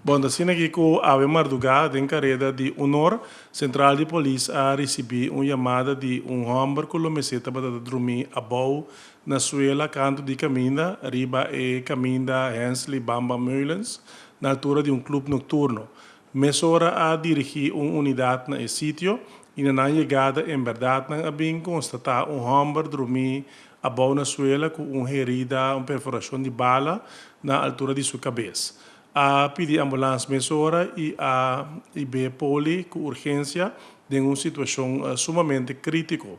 Bon, asina aki ku awe mardugá den kareda di 1 or, sentral di polis a risibí un yamada di un hòmber ku lo mester tabata drumí abou na suela kantu di kaminda, riba e kaminda Hensley Bamba Meulens, na altura di un klup nokturno. Mesora a dirigí un unidat na e sitio i na nan yegada en bèrdat nan a bin konstatá un hòmber drumí abou na suela ku un herida, un perforashon di bala na altura di su kabes. A pidi ambulans mesora i a hib'é poli ku urgensia den un situashon sumamente krítiko.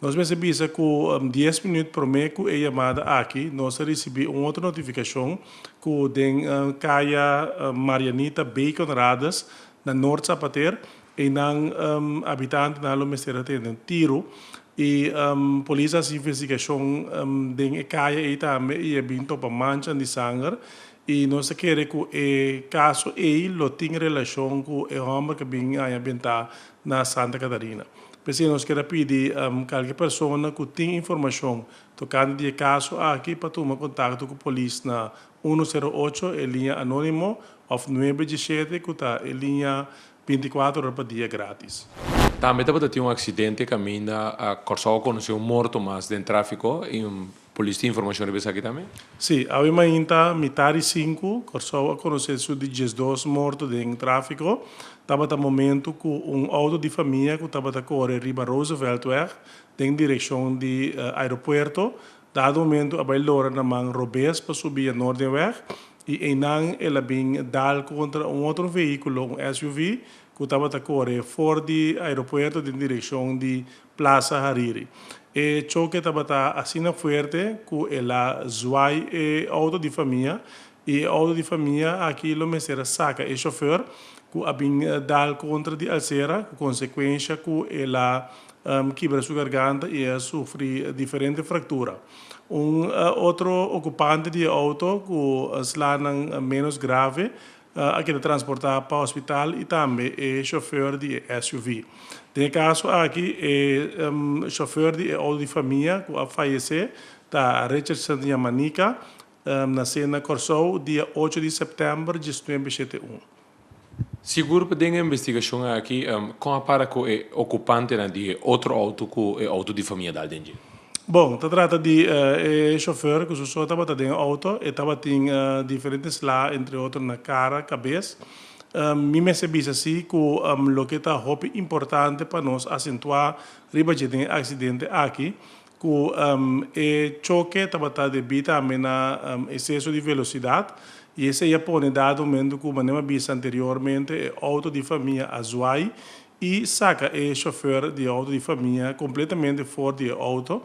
Nos mester bisa ku 10 minüt promé ku e yamada aki nos a risibí un otro notifikashon ku den kaya Marianita Bacon Rades na Noord Zapateer, einan habitantenan lo mester a tende un tiru i polis a hasi investigashon den e kaya ei tambe i a bin topa mancha di sanger i nos ta kere ku e kaso ei lo tin relashon ku e hòmber ku a bin haña bentá na Santa Catarina. P'esei nos kier a pidi kualke persona ku tin informashon tokante di e kaso aki pa tuma kontakto ku polis na 108, e liña anónimo, òf 917, ku ta e liña 24 ora pa dia gratis. Tambe tabatin un aksidente kaminda a Kòrsou a konosé un morto mas den tráfiko i un polis tin informashon riba esaki tambe? Sí, awe mainta mitar di 5, Kòrsou a konosé su di 12 morto den tráfiko. Tabata momento ku un outo di famia ku tabata kore riba Rooseveltweg den direkshon di aeropuerto. Dado momento a bai lora na man robes pa subi Noordenweg i einan el a bin dal kontra un otro vehíkulo, un SUV, ku tabata kore for di aeropuerto den direkshon di Plaza Hariri. E choke tabata asina fuerte ku el a zwai e outo di famia i e outo di famia aki lo mester a saka e shofùr ku a bin dal kontra di alsera, ku konsekuensia ku el a kibra su garganta i a sufri diferente fraktura. Un otro okupante di e outo ku slanan ménos grave a keda transportá pa hospital i tambe e shofùr di e SUV. Den e kaso aki e shofùr di e outo di famia ku a fayesé ta Richardson Yamanika, nasé na Kòrsou dia 8 di sèptèmber 1971. Sigur pa den investigashon aki, kon a para ku e okupantenan di otro outo ku e outo di famia dal den dje? Bon, ta trata di e shofùr ku su so tabata den outo, e tabatin diferente sla, entre otro na kara, kabes. Mi mester bisa si ku loke ta hopi importante pa nos asentuá riba dje den e aksidente aki, ku e choke tabata debí tambe na ekseso di velosidat i esei a pone dado momento ku manera mi a bisa anteriormente e outo di famia a zwai i saka e shofùr di e outo di famia kompletamente for di e outo.